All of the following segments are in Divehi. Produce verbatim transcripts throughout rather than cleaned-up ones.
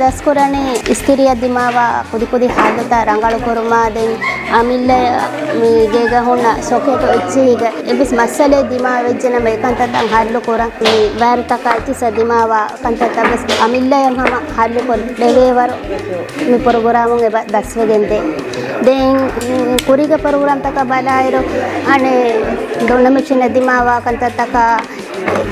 ދަސްކުރަނީ އިސްތިރިއަށް ދިމާވާ ކުދިކުދި ހާލަތާ ރަނގަޅުކުރުމާ، ދެން އަމިއްލަ މި ގޭގަ ހުންނަ ސޮކެޓް އެއްޗިހިގެ އެއްވެސް މައްސަލައެއް ދިމާވެއްޖެނަމަ އެކަންތައްތައް ހައްލު ކުރަން. މި ވައިރުތަކާ އެއްޗިސް ދިމާވާ ކަންތައްތައް ވެސް އަމިއްލަޔަށް ހަމަ ހައްލުކޮށް ދެވޭވަރު މި ޕްރޮގްރާމުން އެބަ ދަސްވެގެންދޭ. ދެން ކުރީގެ ޕްރޮގްރާމްތަކަށް ބަލާއިރު، އަނެއް ދޮންނަ މެޝިން ދިމާވާ ކަންތައްތަކާ،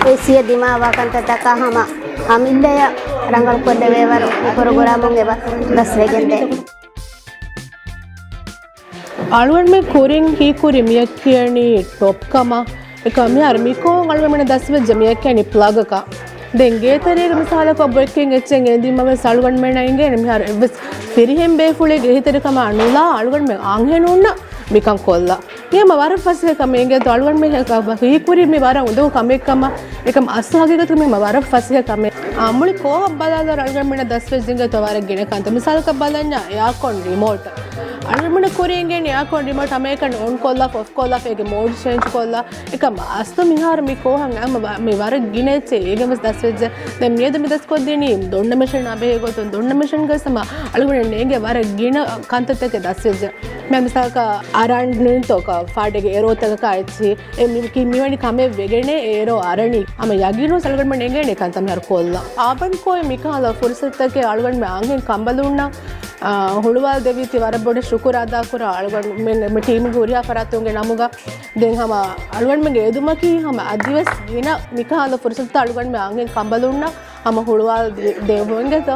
އޭސީ ދިމާވާ ކަންތައްތަކާ ހަމަ އަމިއްލަޔަށް ރަނގަޅުކޮށްދެވޭވަރު މި ޕްރޮގްރާމުން އެބަ ދަސްވެގެންދޭ. އަޅުގަނޑުމެން ކުރިން ހީކުރި މިއެއް ކިޔަނީ ޓޮޕް ކަމަށް. އެކަމް މިހާރު މިކޯން އަޅުގަނޑުމެން ދަސްވެއްޖެ މިއެއްކިޔަނީ ޕްލަގަކަށް. ދެން ގޭތެރޭގަ މިސާލަކަށް ބޮއެއްކިން އެއްޗެއް އެދީމަ ވެސް އަޅުގަނޑުމެންނަށް އިނގޭނެ މިހާރު އެއްވެސް ފިރިހެން ބޭފުޅެއްގެ އެހީތެރިކަމާ ނުލާ އަޅުގަނޑުމެން އަންހެނުންނަށް މިކަން ކޮށްލާ. މި ހަމަ ވަރަށް ފަސޭހަ ކަމެއް އިނގޭތޯ އަޅުގަނޑުމެން ހީކުރީ މި ވަރަށް އުނދަގޫ ކަމެއް ކަމަށް. އެކަމް އަސްލު ހަގީގަތު މި ހަމަ ވަރަށް ފަސޭހަ ކަމެއް. އާ، މުޅި ކޯހަށް ބަލާލާ އަޅުގަނޑުމެންނަށް ދަސްވެއްޖެ އިނގޭތޯ ވަރަށް ގިނަ ކަންތައް. މިސާލަކަށް ބަލަންޏާ އެއާކޯން ރިމޯޓް. އަޅުގަނޑުމެންނަށް ކުރިން އިނގޭނެ އެއާކޯން ރިމޯޓް ހަމައެކަނި އޮން ކޮށްލާފަ އޮފް ކޮށްލާފަ އޭގެ މޯޑް ޗޭންޖް ކޮށްލާ. އެކަމް އަސްލު މިހާރު މި ކޯހަށް އައިމަ ވަ-، މި ވަރަށް ގިނަ އެއްޗެއް އޭގެން ވެސް ދަސްވެއްޖެ. ދެން މިއަދު މި ދަސްކޮށްދިނީ ދޮންނަ މެޝިނާ ބެހޭ ގޮތުން. ދޮންނަ މެޝިންގަ ވެސް ހަމަ އަޅުގަނޑު ނޭނގޭ ވަރަށް ގިނަ ކަންތައްތަކެއް ދަސްވެއްޖެ. މި މިސާލަކަށް އަރަން ނޫންތޯ ފާޑެއްގެ އެރޯތަކަކާ އެއްޗިހި އެ މި-، ކި-، މިވެނި ކަމެއް ވެގެނޭ އެރޯ އަރަނީ. ހަމަ ޔަގީނުން އަޅުގަނޑުމެން ނޭނގޭނެ ކަންތައް މިހާރު ކޮށްލަން. އާބަން ކޯއި މިކަހަލަ ފުރުސަތުތަކެއް އަޅުގަނޑުމެން އަންހެން ކަނބަލުންނަށް، އާ، ހުޅުވާލަދެއްވީތީ ވަރަށް ބޮޑަށް ޝުކުރު އަދާކުރާ އަޅުގަނޑުމެން މި ޓީމުގެ ހުރިހާ ފަރާތުންގެ ނަމުގަ. ދެން ހަމަ އަޅުގަނޑުމެންގެ އެދުމަކީ ހަމަ އަދިވެސް ގިނަ މިކަހަލަ ފުރުސަތުތައް އަޅުގަނޑުމެން އަންހެން ކަނބަލުންނަށް ހަމަ ހުޅުވާލަދެ-، ދެއްވުންގެތޯ.